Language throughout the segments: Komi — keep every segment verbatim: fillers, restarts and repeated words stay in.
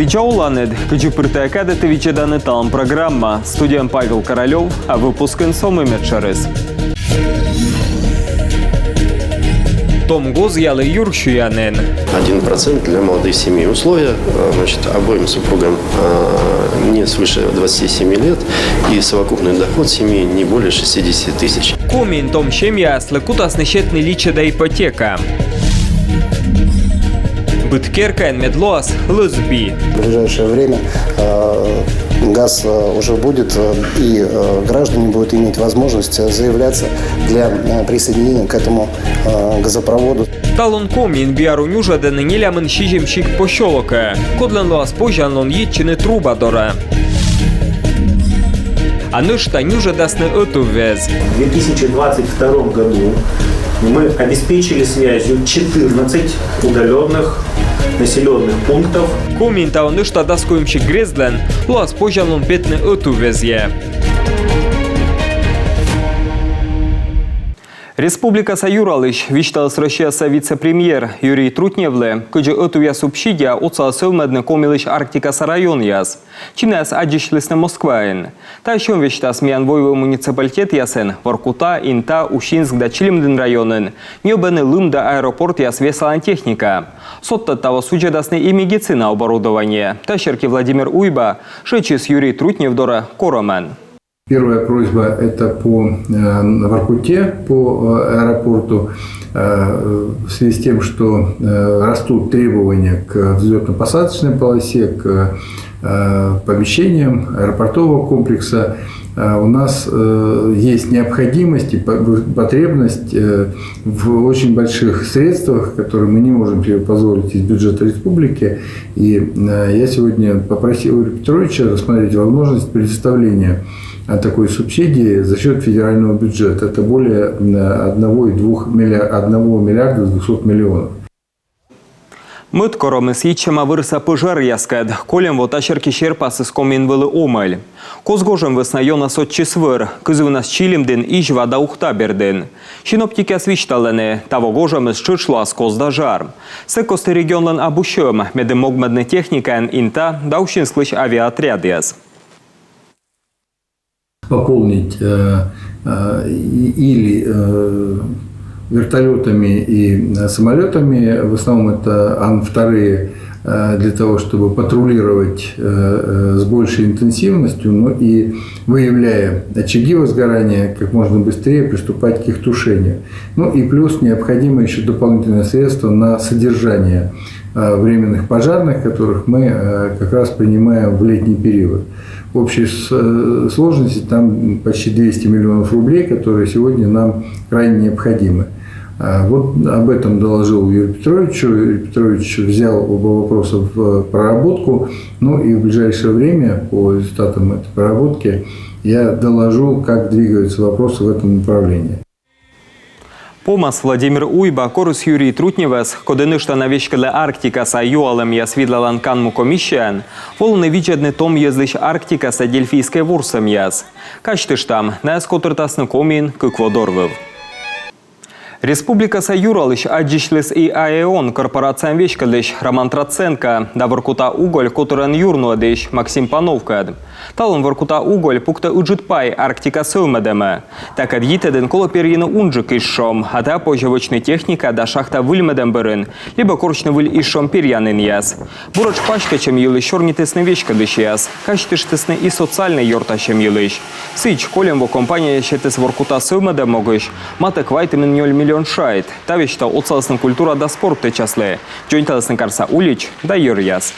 Видза оланныд! Кыдзи пыр тайӧ кадӧ, ті видзӧданныд «Талун» программа. Студияын Павел Королёв, а выпускын со мый медшӧрыс. Том гозъялы юрсиянын. Один процент для молодых семей. Условия, э, значит, обоим супругам, э, не свыше двадцати семи лет и совокупный доход семьи не более шестидесяти тысяч. Комиын том семьяяслы кутасны сетны личӧда ипотека. Быд керкаын мед лоас лӧз би. В ближайшее время, э, газ, э, уже будет, э, и, э, граждане будут иметь возможность, э, заявляться для, э, присоединения к этому, э, газопроводу. Талун Комиын биару нюжӧдӧны нелямын сизим сикт посёлокӧ, кодлӧн лоас позянлун йитчыны труба дорӧ. А нӧшта нюжӧдасны ӧтуввез. В две тысячи двадцать втором году мы обеспечили связью четырнадцать удаленных населенных пунктов. Комиын таво нӧшта дас куим сикт грездлӧн лоас позянлун петны ӧтуввезйӧ. Республикаса юралысь висьталіс Россияса вице-премьер Юрий Трутневлы, кыдзи ӧтувъя субсидия отсалӧ сӧвмӧдны Комилысь Арктикаса районъяс. Чинаяс аддзысьлісны Москваын. Та сьӧм висьтас миян войвыв муниципалитетъясын Воркута, Инта, Усинск да Чилимдін районын ньӧбӧны лым да аэропортъяс весалан техника. Содтӧд таво судзӧдасны и медицина оборудование. Та серти Владимир Уйба шыӧдчис Юрий Трутнев дорӧ корӧмӧн. Первая просьба — это по, э, Воркуте, по, э, аэропорту, э, в связи с тем, что, э, растут требования к взлётно-посадочной полосе, к, э, помещениям аэропортового комплекса. Э, у нас, э, есть необходимость и по-, потребность, э, в очень больших средствах, которые мы не можем себе позволить из бюджета республики. И, э, я сегодня попросил Юрия Петровича рассмотреть возможность предоставления, э, такой субсидии за счёт федерального бюджета. Это более, э, одного и двух миллиа-, одного миллиарда двухсот миллионов. Мӧд корӧмыс йитчӧма вӧрса пӧжаръяскӧд. Кольӧм во та серти серпасыс Комиын вӧлі омӧль. Коз гожӧм вӧсна ёна сотчис вӧр, кызвынас Чилимдін, Изьва да Ухта бердын. Синоптикъяс висьталӧны, таво гожӧмыс тшӧтш лоас коз да жар. Сэк кості регионлӧн абу сьӧм, медым могмӧдны техникаӧн Инта да Усинсклысь авиаотрядъяс. Пополнить, э, э, и-, или, э, вертолётами и, э, самолётами. В основном это Ан вторые, э, для того, чтобы патрулировать, э, э, с большей интенсивностью, ну и выявляя очаги возгорания, как можно быстрее приступать к их тушению. Ну и плюс необходимо ещё дополнительные средства на содержание, э, временных пожарных, которых мы, э, как раз принимаем в летний период. В общей с-, э, сложности там почти двести миллионов рублей, которые сегодня нам крайне необходимы. А, вот об этом доложил Юрию Петровичу. Юрий Петрович взял оба вопроса в проработку. Ну и в ближайшее время по результатам этой проработки я доложу, как двигаются вопросы в этом направлении. Помас Владимир Уйба корис Юрий Трутневӧс, коді нӧшта на веськӧдлӧ Арктикаса юалӧмъяс видлалан канму комиссияӧн, волыны видзӧдны том йӧзлысь Арктикаса дельфийскӧй ворсӧмъяс. Казьтыштам, найӧс котыртасны Комиын кык во дорвыв. Республикаса юралысь аддзысьліс и АЭО-н корпорацияӧн веськӧдлысь Роман Троценко да «Воркута уголь» котырӧн юрнуӧдысь Максим Пановкӧд. Талун «Воркута уголь» пуктӧ ыджыд пай Арктика сӧвмӧдӧмӧ. Такӧд йитӧдын колӧ перйыны унджык изшом, а та позьӧ вӧчны техника да шахта выльмӧдӧм бӧрын либӧ корсьны выль изшом перъянінъяс. Буретш паськӧдчӧм йылысь сёрнитісны веськӧдлысьяс, казьтыштісны и социальнӧй ёртасьӧм йылысь. Сідз, кольӧм во компания сетіс Воркута сӧвмӧдӧм могысь матӧ квайтымын нёль миллион шайт. Та весьтӧ отсалісны культура да спорт тэчаслы, дзоньталісны карса улич да йӧръяс.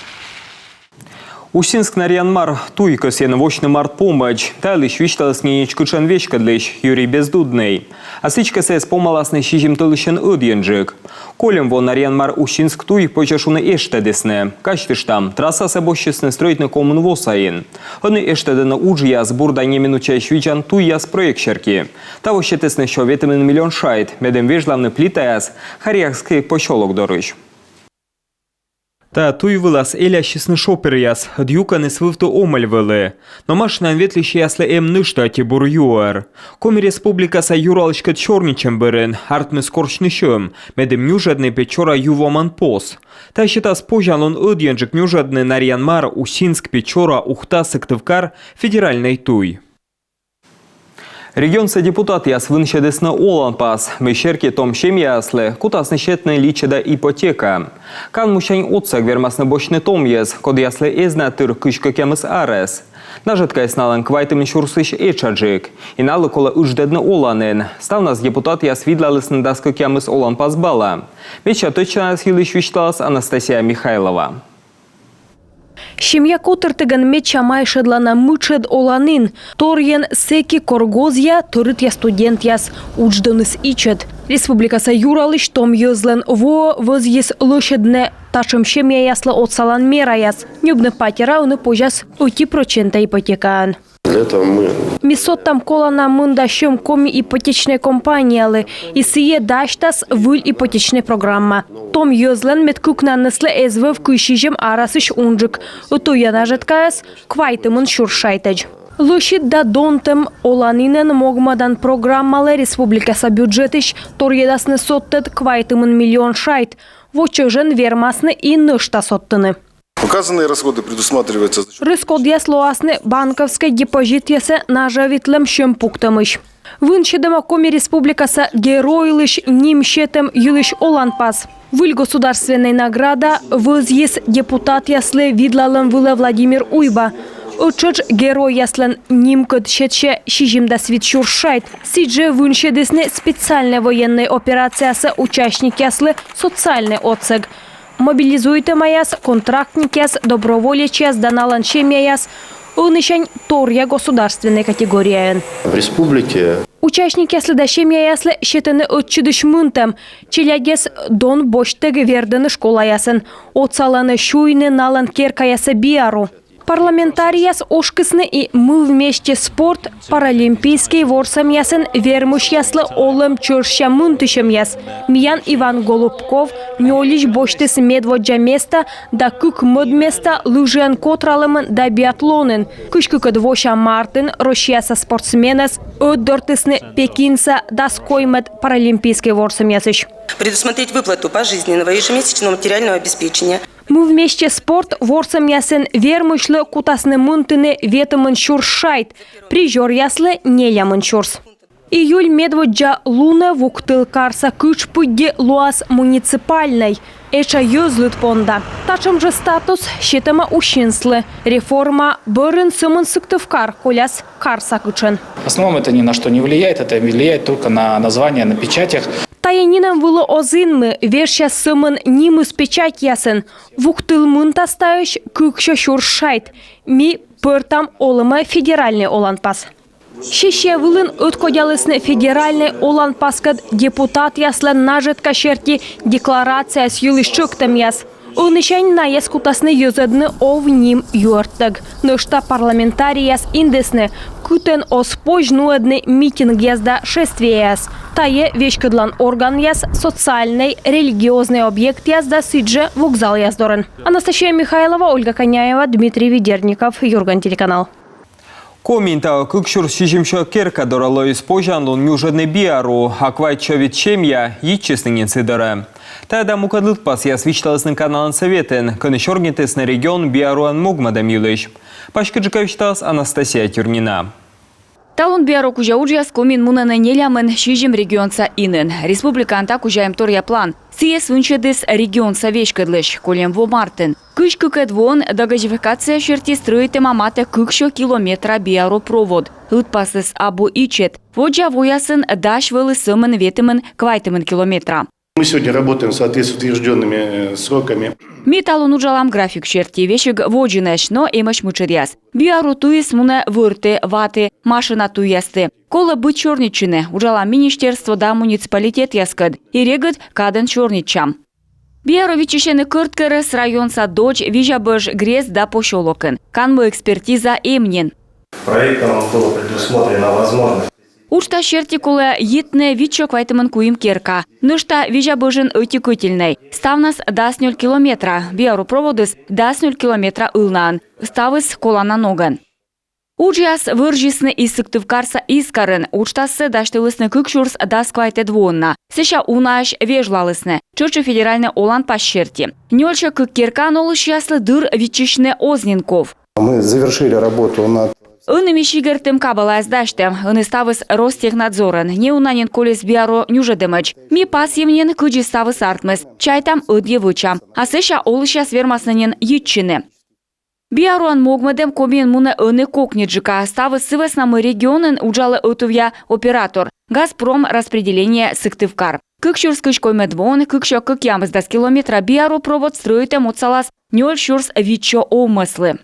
Усинск Нарьян-Мар туй кӧсйӧны восьтыны март помӧдз. Та йылысь висьталіс нин нин кытшӧн веськӧдлысь Юрий Бездудный. А сідзкӧ, сійӧс помаласны сизим тӧлысьӧн ӧдйӧджык. Кольӧм во Нарьян-Мар — Усинск туй, позьӧ шуны, эштӧдісны. Казьтыштам, трассасӧ босьтчисны стрӧитны комын во сайын. Ӧні эштӧдӧны уджъяс бур да неминучаысь видзан туйяс проект серти. Таво сетісны сё ветымын миллион шайт, медым вежлавны плитаяс Харьякский посёлок дорысь. Та туй вылас элясисны шоперъяс, ӧд юкӧныс вывті омӧль вӧлі. Но машинаӧн ветлысьяслы эм нӧшта ӧти бур юӧр. Коми Республикаса юралыськӧд сёрнитчӧм бӧрын артмис корсьны сьӧм, медым нюжӧдны Печора ю вомӧн пос. Та сетас позянлун ӧдйӧджык нюжӧдны Нарьян-Мар, Усинск, Печора, Ухта, Сыктывкар федеральнӧй туй. Регионса депутатъяс вынсьӧдісны оланпас, мый серти том семьяяслы кутасны сетны личӧда ипотека. Канмусянь отсӧг вермасны босьтны том йӧз, кодъяслы эз на тыр кызь кӧкъямыс арӧс. Нажӧткаыс налӧн квайтымын сюрсысь этшаджык. И налы колӧ ыдждӧдны оланін. Ставнас депутатъяс видлалісны дас кӧкъямыс оланпас бала. Медся тӧдчанъяс йылысь висьталас Анастасия Михайлова. Семья котыртігӧн медся майшӧдлана мытшӧд оланін. Торйӧн сэки, кор гозъя тӧрытъя студентъяс. Удждӧныс ичӧт. Республикаса юралысь том йӧзлӧн воӧ вӧзйис лӧсьӧдны татшӧм семьяяслы отсалан мераяс. Ньӧбны патераын ӧні позяс ӧти прӧчентӧ ипотекаӧн. Для этого мы... Ми содтам колана мында сьӧм Коми ипотечнӧй компаниялы, и сійӧ дасьтас выль ипотечнӧй программа. Том йӧзлӧн, мед кыкнанныслы эз вӧв кызь сизим арӧсысь унджык. Ӧтуя нажӧткаыс квайтымын сюрс шайтӧдз. Лӧсьыд да донтӧм оланінӧн могмӧдан программалы республикаса бюджетысь торйӧдасны содтӧд квайтымын миллион шайт. Во чӧжӧн вермасны и нӧшта содтыны. Указанные расходы предусматриваются за счёт... Рӧскодъяс лоасны банковскӧй депозитъясӧ нажӧвитлӧм сьӧм пуктӧмысь. Вынсьӧдӧма Коми Республикаса Геройлысь ним сетӧм йылысь оланпас. Выль государственнӧй награда вӧзйис депутатъяслы видлалӧм вылӧ Владимир Уйба. Ӧтшӧтш геройяслӧн нимкӧд сетсьӧ сизимдас вит сюрс шайт. Сідзжӧ вынсьӧдісны специальнӧй военнӧй операцияса участникъяслы социальнӧй отсӧг. Мобилизуйтӧмаяс, контрактникъяс, доброволечьяс да налӧн семьяяс ӧнісянь торъя государственнӧй категорияын. В республике... Участникъяслы да семьяяслы сетӧны ӧтчыдысь мынтӧм. Челядьӧс дон босьттӧг вердӧны школаясын. Отсалӧны сюйны налӧн керкаясӧ биару. Парламентарийяс ошкисны и «Мы вместе» спорт паралимпийскӧй ворсӧмъясын вермысьяслы олӧм чӧжся мынтысьӧмъяс. Миян Иван Голубков нёльысь босьтіс медводдза места да кык мӧд места лыжиӧн котралӧмын да биатлонын. Кызь кыкӧд вося мартын Россияса спортсменӧс ӧтдортісны Пекинса дас коймӧд паралимпийскӧй ворсӧмъясысь. Предусмотреть выплату пожизненного ежемесячного материального обеспечения. «Мы вместе» спорт ворсӧмъясын вермысьлы кутасны мынтыны ветымын сюрс шайт, призёръяслы нелямын сюрс. Июль медводдза лунӧ Вуктыл карса кытш пыдди лоас муниципальнӧй, этша йӧзлыд понда. Татшӧм жӧ статус сетӧма Усинсклы. Реформа бӧрын сӧмын Сыктывкар коляс карса кытшӧн. В основном это ни на что не влияет, это влияет только на название, на печатях. Тайӧ нинӧм вылӧ оз инмы, вежсяс сӧмын нимыс печатьясын. Вуктыл мынтас таысь кыксё сюрс шайт. Ми пӧртам олӧмӧ федеральнӧй оланпас. Сессия вылын ӧткодялісны федеральнӧй оланпаскӧд депутатъяслӧн нажӧтка серти декларацияяс йылысь тшӧктӧмъяс. Ӧнісянь найӧс кутасны йӧзӧдны ов ним юӧрттӧг. Нӧшта парламентарийяс индісны, кытӧн оз позь нуӧдны митингъяс да шествиеяс. Тайӧ веськӧдлан органъяс, социальнӧй, религиознӧй объектъяс да сідзжӧ вокзалъяс дорын. Анастасия Михайлова, Ольга Коняева, Дмитрий Ведерников, «Юрган» телеканал. Комиын таво кык сюрс сизимсё керка дорӧ лоис позянлун нюжӧдны биару, а квайтсё вит семья йитчисны нин сы дорӧ. Тайӧ да мукӧд лыдпасъяс висьталісны Каналан Сӧветын, кӧні сёрнитісны регионын биаруӧн могмӧдӧм йылысь. Паськыдджыка висьталас Анастасия Тюрнина. Талун биару кузя уджъяс Комиын мунӧны нелямын сизим регионса инын. Республикаын та кузя эм торъя план. Сійӧс вынсьӧдіс регионса веськӧдлысь кольӧм во мартын. Кызь кыкӧд воын дагазификация серти стрӧитӧма матӧ кыксё километра биару провод. Лыдпасыс абу ичӧт. Воддза воясын дась вӧлі сӧмын ветымын-квайтымын километра. Мы сегодня работаем в соответствии с утверждёнными, э, сроками. Ми талун уджалам график серти, весиг водзынӧсь, но эмӧсь мытшӧдъяс. Биару туйыс мунӧ вӧрті, ваті, машина туйясті. Колӧ быд сёрнитчыны, уджалам министерство да муниципалитетъяскӧд, и регыд кадӧн сёрнитчам. Биару виччысьӧны Кӧрткерӧс районса Додз, Визябӧж, Грезд да посёлокын. Канму экспертиза эм нин. Проектом было предусмотрено возможность Уджтас серти колӧ йитны витсё квайтымын куим керка. Нӧшта Визябӧжын ӧти котельнӧй. Ставнас дас нёль километра. Биару проводыс дас нёль километра ылнаын. Ставыс колана ногӧн. Уджъяс вӧрзисны и Сыктывкарса Искарын. Уджтассӧ дасьтывлісны кык сюрс дас квайтӧд воын на. Сэсся унаысь вежлалісны. Тшӧтш и федеральнӧй оланпас серти. Нёльсё кык керкаын олысьяслы дыр виччысьны оз нин ков. Мы завершили работу над... Ӧні ми сигӧртім кабалаяс дасьтӧм. Ӧні ставыс Ростехнадзорын. Неуна нин колис Биару нюжӧдӧмӧдз. Ми пасйим нин, кыдзи ставыс артмис. Чайтам, ӧдйӧ вӧчам. А сэсся олысьяс вермасны нин йитчыны. Биаруӧн могмӧдӧм Комиын мунӧ ӧні кокньыджыка. Ставыс сы вӧсна, мый регионын уджалӧ ӧтувъя оператор «Газпром распределение Сыктывкар». Кык сюрс кызь коймӧд воын кыксё кӧкъямысдас километра биару провод стрӧитӧм отсалас нёль сюрс витсё овмӧслы.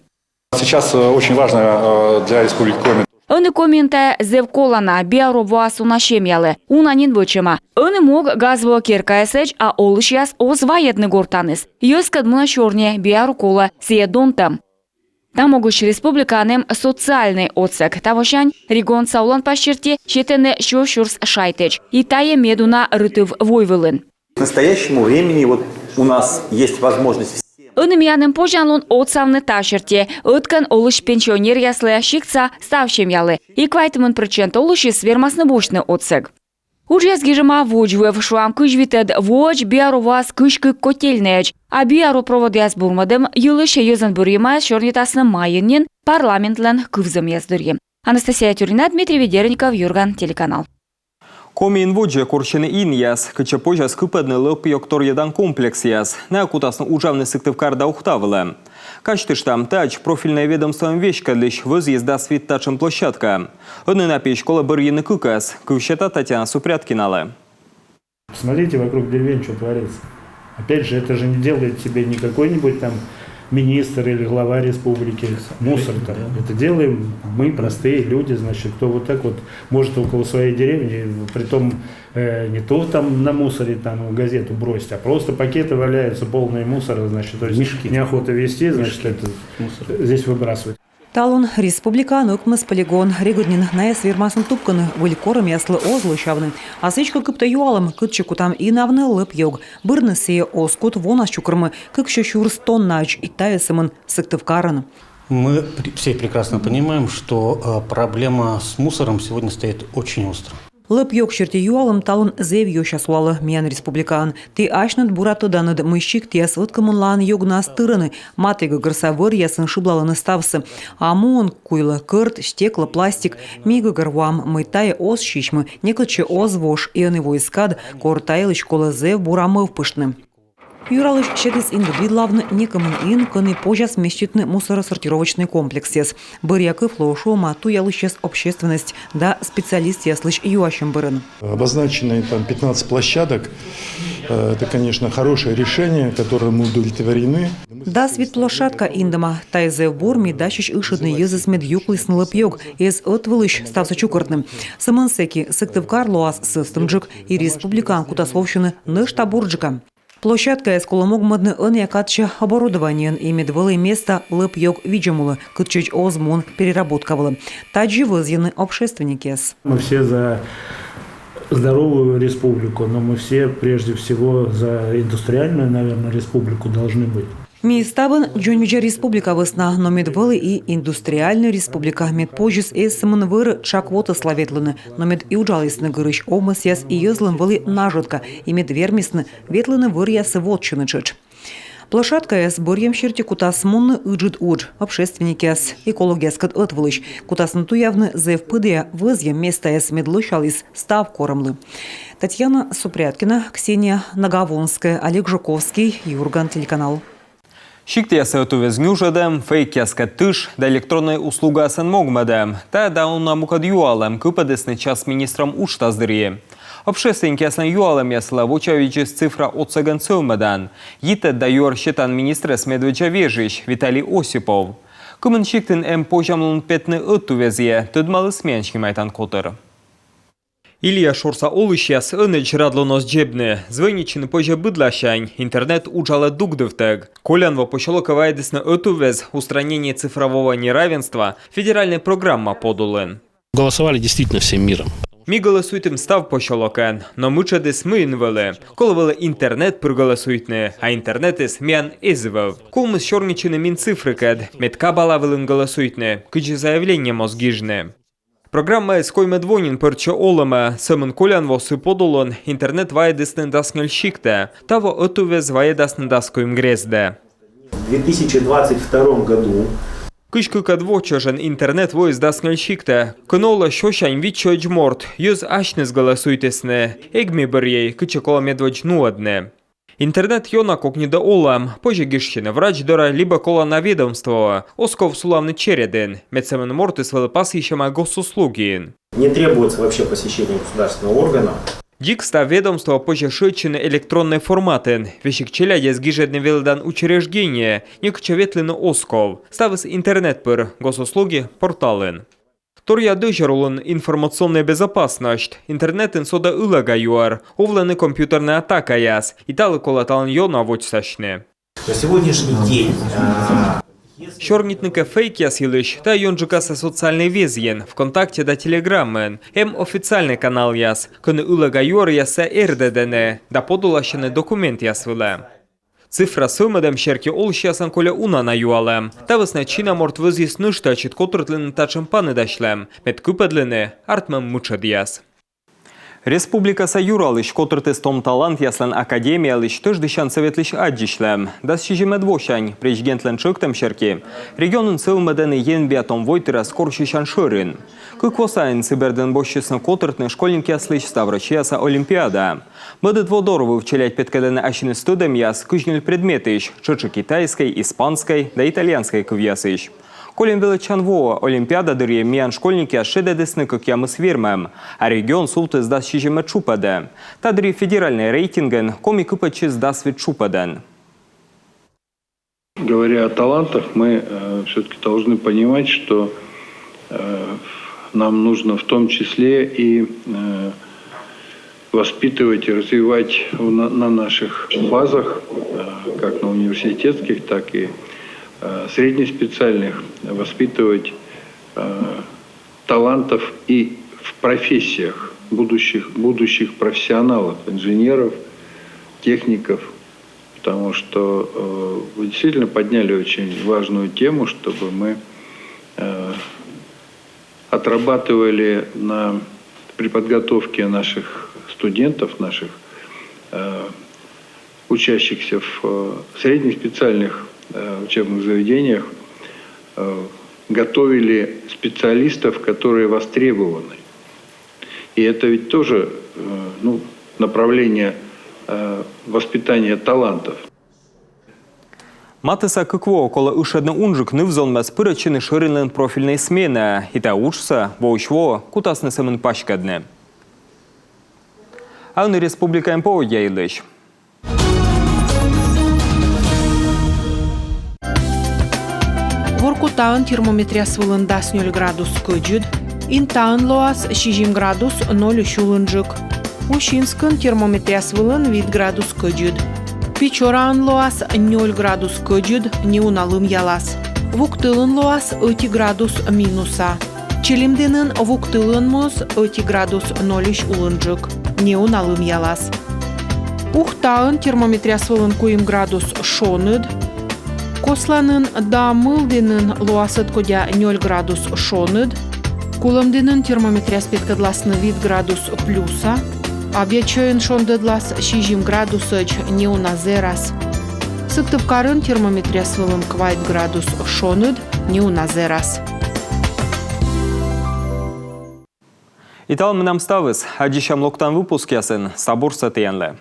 Сейчас, э, очень важно, э, для Республики Коми. Ӧні Комиын тайӧ зэв колана, биару воас уна семьялы. Уна нин вӧчӧма. Ӧні мог газ воӧ керкаясӧдз, а олысьяс оз вайӧдны гортаныс. Йӧзкӧд мунӧ сёрни, биару колӧ, сійӧ донтӧм. Та могысь республикаын эм социальнӧй отсӧг. Тавосянь регионса оланпас серти сетӧны сё сюрс шайтӧдз. И тайӧ медуна рытыв войвылын. К настоящему времени вот у нас есть возможность всем... Ӧні миян эм позянлун отсавны та серти. Ӧткӧн олысь пенсионеръяслы, сиктса став семьялы. И квайтымын прӧчент олысьыс вермасны босьтны отсӧг. Уджъяс гижӧма водзвыв. Шуам, кызь витӧд воӧдз биару воас кызь кык котельнӧйӧдз. А биару проводъяс бурмӧдӧм йылысь йӧзӧн бӧрйӧмаяс сёрнитасны майын нин парламентлӧн кывзӧмъяс дырйи. Анастасия Тюрина, Дмитрий Ведерников, «Юрган» телеканал. Комиын водзӧ корсьӧны инъяс, кытчӧ позяс кыпӧдны лӧп-ёг торйӧдан комплексъяс. Найӧ кутасны уджавны Сыктывкар да Ухта вылӧ. Казьтыштам, тадз профильнӧй ведомствоӧн веськӧдлысь вӧзйис дас вит татшӧм площадка. Ӧні на пиысь колӧ бӧрйыны кыкӧс. Кыв сета Татьяна Супряткиналы. Посмотрите вокруг деревень, что творится. Опять же, это же не делает тебе не какой-нибудь там министр или глава республики. Мусор-то. Да. Это делаем мы, простые люди, значит, кто вот так вот может около своей деревни, притом, э, не то там на мусоре там газету бросить, а просто пакеты валяются, полные мусора, значит, то есть... Мешки. Неохота везти, значит, мешки, это мусор здесь выбрасывать. Талун республикаын ӧкмыс полигон. Регыд нин найӧс вермасны тупкыны, выль корӧмъяслы оз лӧсявны. А сідзкӧ, кыптӧ юалӧм, кытчӧ кутам инавны лӧп-ёг. Бырны сійӧ оз кут вонас чукӧрмы, кыксё сюрс тоннаӧдз, и тайӧ сӧмын Сыктывкарын. Мы при-, все прекрасно понимаем, что, э, проблема с мусором сегодня стоит очень остро. Лӧп-ёг серти юалӧм талун зэв ёся сулалӧ миян республикаын. Ті асьныд бура тӧданныд, мый сиктъяс ӧткымынлаын ёгнас тырӧны, матігӧгӧрса вӧръясын шыблалӧны ставсӧ. А муын куйлӧ кӧрт, стекло, пластик. Ми гӧгӧрвоам, мый тайӧ оз сисьмы, некытчӧ оз вош, и ӧні воис кад, кор та йылысь колӧ зэв бура мӧвпыштны. Юралысь сетіс индӧд видлавны некымын ин, кӧні позяс меститны мусоросортировочнӧй комплексъяс. Бӧръя кыв лоӧ шуӧма туялысьяс, общественность да специалистъяслысь юасьӧм бӧрын. Обозначенные там пятнадцать площадок, э, это, конечно, хорошее решение, которым мы удовлетворены. Дас вит площадка индӧма. Тайӧ зэв бур, ми дасьӧсь ышӧдны йӧзӧс, мед юклісны лӧп-ёг, эз ӧтвылысь ставсӧ чукӧртны. Сӧмын сэки, Сыктывкар лоас сӧстӧмджык, и республикаын кутас вовсьыны нӧшта бурджыка. Площадкаяс колӧ могмӧдны ӧнія кадся оборудованиеӧн, и мед вӧлі места лӧп-ёг видзӧм улӧ, кытчӧдз оз мун переработка вылӧ. Тадзи вӧзйӧны общественникъяс. Мы все за здоровую республику, но мы все прежде всего за индустриальную, наверное, республику должны быть. Ми ставӧн дзоньвидза республика вӧсна, но мед вӧлі и индустриальнӧй республика, мед позис эз сӧмын вӧрӧ тшак вотӧсла ветлыны, но мед и уджалісны гырысь овмӧсъяс, и йӧзлӧн вӧлі нажӧтка, и мед вермисны ветлыны вӧръясӧ вотчыны тшӧтш. Площадкаяс бӧрйӧм серти кутас мунны ыджыд удж. Общественникъяс экологъяскӧд ӧтвылысь кутасны туявны зэв пыдіа вӧзйӧм местаяс, мед лӧсяліс став корӧмлы. Татьяна Супряткина, Ксения Наговонская, Олег Жуковский, «Юрган» телеканал. Сиктъясӧ ӧтуввезйын уджӧдӧм, фейкъяскӧд тыш да электроннӧй услугаясӧн могмӧдӧм. Тайӧ да уна мукӧд юалӧм кыпӧдісны час министрӧм уджтас дырйи. Общественникъяслӧн юалӧмъяслы вочавидзис цифра отсӧгӧн сӧвмӧдан. Йитӧд да юӧр сетан министрӧс медводдза вежысь Виталий Осипов. Кымын сиктын эм позянлун петны ӧтуввезйӧ, тӧдмаліс миян снимайтан котыр. Илья шорса олысьяс ӧнӧдз радлун оз дзебны. Звӧнитчыны позьӧ быдласянь, интернет уджалӧ дугдывтӧг. Коляново посёлокӧ вайӧдісны ӧтуввез «Устранение цифрового неравенства» федеральнӧй программа подулын. Голосовали действительно всем миром. Ми гӧлӧсуйтім став посёлокӧн, но мытшӧдыс мыйын вӧлі. Колӧ вӧлі интернет пыр гӧлӧсуйтны, а интернетыс миян эз вӧв. Ковмис сёрнитчыны Минцифркӧд, мед кабала вылын гӧлӧсуйтны, кыдзи заявление моз гижны. Программаыс коймӧд во нин пӧртчӧ олӧмӧ. Сӧмын колян во сы подулын интернет вайӧдісны дас нёль сиктӧ. Таво ӧтуввез вайӧдасны дас куим грездӧ. В две тысячи двадцать втором году Кызь кыкӧд во чӧжӧн интернет воис дас нёль сиктӧ. Кӧні олӧ сёсянь вит сё морт, йӧз асьныс гӧлӧсуйтісны. Эг ми бӧрйӧй, кытчӧ колӧ медводз нуӧдны. Интернет ёна кокньыдӧ олӧм, позьӧ гижсьыны врач дорӧ либӧ колана ведомствоӧ. Оз ков сулавны чередын, мед сӧмын мортыс вӧлі пасйысьӧма госуслугиын. Не требуется вообще посещение государственного органа. Дзик став ведомствоӧ позьӧ шыӧдчыны электроннӧй форматын. Весиг челядьӧс гижӧдны велӧдан учреждениеӧ некытчӧ ветлыны оз ков. Ставыс интернет пыр, госуслуги порталын. Торъя дӧзьӧр улын информационнӧй безопасность. Интернетын содӧ ылӧга юӧр, овлӧны компьютернӧй атакаяс. И талы колӧ талун ёна водзсасьны. На сегодняшний день а, Сёрнитны кӧ фейкъяс йылысь, та ёнджыкасӧ социальнӧй везйын, ВКонтакте да Телеграмын, эм официальнӧй каналъяс, кӧні ылӧга юӧръяссӧ эрдӧдӧны да подуласьӧны документъяс вылӧ. Цифра сӧвмӧдӧм серти олысьяслӧн кольӧ уна на юалӧм. Та вӧсна чина морт вӧзйис нӧшта ӧтчыд котыртлыны татшӧм паныдасьлӧм, мед кыпӧдлыны артмӧм мытшӧдъяс. Республикаса юралысь котыртіс том талантъяслӧн академиялысь тӧждысян сӧветлысь аддзысьлӧм. Дас сизимӧд восянь, президентлӧн тшӧктӧм серти, регионын сӧвмӧдӧны енбиа том войтырас корсьысян шӧрин. Кык во сайын сы бердын босьтчисны котыртны школьникъяслысь ставроссияса олимпиада. Мӧдӧд во дор вывт челядь петкӧдӧны ассьыныс тӧдӧмъяс кызь нёль предметысь, тшӧтш и китайскӧй, испанскӧй да итальянскӧй кывъясысь. Кольӧм велӧдчан воӧ олимпиада дырйи миян школьникъяс шедӧдісны кӧкъямыс вермӧм, а регион сувтіс дас сизимӧд тшупӧдӧ. Та дырйи федеральнӧй рейтингын Коми кыпӧдчис дас вит тшупӧдӧн. Говоря о талантах, мы э, все-таки должны понимать, что э, нам нужно в том числе и э, воспитывать и развивать на наших базах, как на университетских, так и среднеспециальных, воспитывать талантов и в профессиях будущих, будущих профессионалов, инженеров, техников, потому что вы действительно подняли очень важную тему, чтобы мы отрабатывали на при подготовке наших студентов, наших э, учащихся в э, средних специальных э, учебных заведениях э, готовили специалистов, которые востребованы. И это ведь тоже э, ну, направление э, воспитания талантов. Матысса кык воӧ колӧ ышӧдны унджык ныв-зонмӧс пырӧдчыны шӧринлӧн профильнӧй сменаӧ, и та уджсӧ воысь воӧ кутасны сӧмын паськӧдны. А ӧні республикаын поводдя йылысь. Воркутаын термометръяс вылын дас нёль градус кӧдзыд, Интаын лоас сизим градус, нольысь улынджык. Усинскын термометръяс вылын вит градус кӧдзыд. Печораын лоас нёль градус кӧдзыд, неуна лымъялас. Вуктылын лоас ӧти градус минуса. Чилимдінын вуктылын муыс ӧти градус, нольысь улынджык, неуна лымъялас. Ухтаын термометръяс вылын куим градус, шоныд. Косланын да Мылдінын лоас ӧткодя нёль градус, шоныд. Кулӧмдінын термометръяс петкӧдласны вит градус плюса. Абъячойын шондӧдлас сизим градусӧдз, неуна зэрас. Сыктывкарын термометръяс вылын квайт градус, шоныд, неуна зэрас. И талы менам ставыс. Аддзысям локтан выпускъясын. Став бурсӧ тіянлы.